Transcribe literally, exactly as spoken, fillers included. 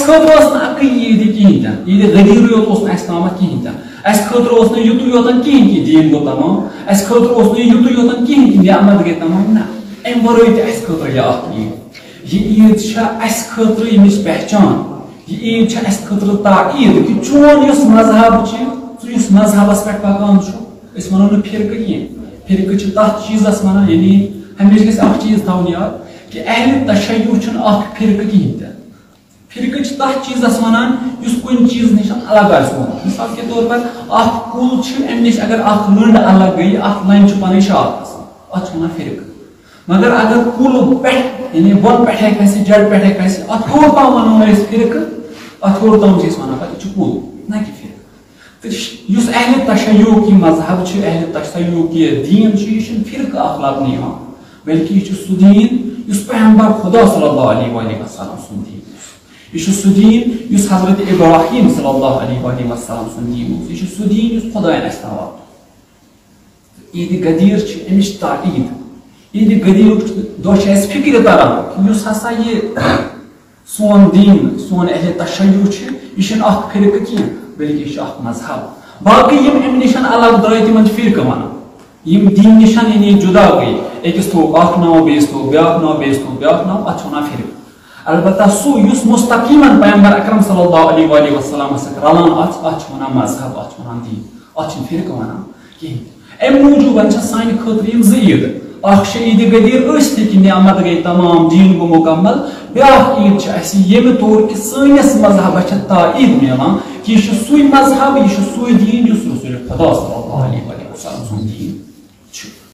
خٲطرٕ ٲس نہٕ اَکٕے عیٖد یہِ کِہیٖنۍ تہِ نہٕ۔ عیٖدِ غدیٖرٕے یوت اوس نہٕ اَسہِ تامَتھ کِہیٖنۍ تہِ نہٕ۔ اَسہِ خٲطرٕ اوس نہٕ یُتُے یوت کِہیٖنۍ کہِ دیٖن گوٚو تمام، اَسہِ خٲطرٕ اوس نہٕ یہِ یُتُے یوت کِہیٖنۍ کہِ نعمت گٔے تمام، نہ۔ اَمہِ وَرٲے تہِ اَسہِ خٲطرٕ یہِ اَکھ عیٖد۔ یہِ عیٖد چھےٚ اَسہِ خٲطرٕ ییٚمِچ پہچان، یہِ عیٖد چھےٚ اَسہِ خٲطرٕ تاکیٖد کہِ چون یُس مذہب چھُ، ژٕ یُس مذہبَس پٮ۪ٹھ پَکان چھُ، أسۍ وَنو نہٕ فرقہٕ کینٛہہ۔ فرقہٕ چھِ تَتھ چیٖزَس وَنان، یعنی ہمیشہِ گژھِ اَکھ چیٖز تھاوُن یاد کہِ اہلِ تشیع چھُنہٕ اَکھ فرقہٕ کِہیٖنۍ تہِ۔ فرقہٕ چھِ تَتھ چیٖزَس وَنان یُس کُنہِ چیٖزٕ نِش الگ آسہِ گوٚمُت۔ مثال کے طور پر اَکھ کُل چھُ، اَمہِ نِش اگر اَکھ لٔنٛڈ الگ گٔیہِ، اَتھ لَنٛجہِ چھُ پَنٕنۍ شاخ آسان، اَتھ چھِ وَنان فرقہٕ۔ مگر اگر کُل پٮ۪ٹھ، یعنی بۄن پٮ۪ٹھے کھسہِ، جڑ پٮ۪ٹھے کھسہِ، اَتھ ہیوٚر تام وَنو نہٕ أسۍ فرقہٕ، اَتھ ہیوٚر تام چھِ أسۍ وَنان پَتہٕ یہِ چھُ کُل، نہ کہِ فرقہٕ۔ تہٕ یُس اہلِ تشیع یہِ مذہب چھُ، اہلِ تشیع یہِ دیٖن چھُ، یہِ چھُنہٕ فرقہٕ اَکھ لَبنہٕ یِوان، بلکہِ یہِ چھُ سُہ دیٖن یُس پیغمبر خدا صلی اللہ علیہ وآلہ وسلم سُنٛد دیٖن اوس۔ یہِ چھُ سُہ دیٖن یُس حضرت ابراہیم صلی اللہ علیہ وآلہ وسلم سُنٛد دیٖن اوس۔ یہِ چھُ سُہ دیٖن یُس خدایَن اَسہِ تام واتنوو۔ عیٖدِ غدیٖر چھِ اَمِچ تاکیٖد۔ عیٖدِ غدیٖرُک دۄہ چھِ اَسہِ فِکرِ تَران، یُس ہسا یہِ سون دیٖن، سون اہلِ تشیع چھُ، یہِ چھُنہٕ اَکھ فرقہٕ کینٛہہ، بلکہِ یہِ چھُ اَکھ مذہب۔ باقٕے یِم اَمہِ نِش الگ درٛاے، تِمن چھِ فرقہٕ وَنان۔ یِم دیٖن نِش یعنی جُدا گٔے، أکِس تھوٚوُکھ اَکھ ناو، بیٚیِس تھوٚوُکھ بیٛاکھ ناو، بیٚیِس تھوٚوُکھ بیٛاکھ ناو، اَتھ چھِ وَنان فرقہٕ۔ البتہ سُہ یُس مستقیٖماً پیغمبر اکرم صلی اللہ علیہ وآلہ وسلمس سۭتۍ رلان آسہِ، اَتھ چھِ وَنان مذہب، اَتھ چھِ وَنان دیٖن، اَتھ چھِنہٕ فرقہٕ وَنان کِہیٖنۍ۔ اَمہِ موٗجوٗب چھِ سانہِ خٲطرٕ یِم زٕ عیٖدٕ، اَکھ چھِ عیٖدِ غدیٖر، أسۍ تہِ کہِ نعمت گٔے تمام، دیٖن گوٚو مُکمل۔ بیٛاکھ عیٖد چھِ اَسہِ ییٚمہِ طور کہِ سٲنِس مذہبس چھِ تاییٖد میلان کہِ یہِ چھُ سُے مذہب، یہِ چھُ سُے دیٖن یُس رسول خدا صلی اللہ علیہ وآلہ وسلم سُنٛد دیٖن۔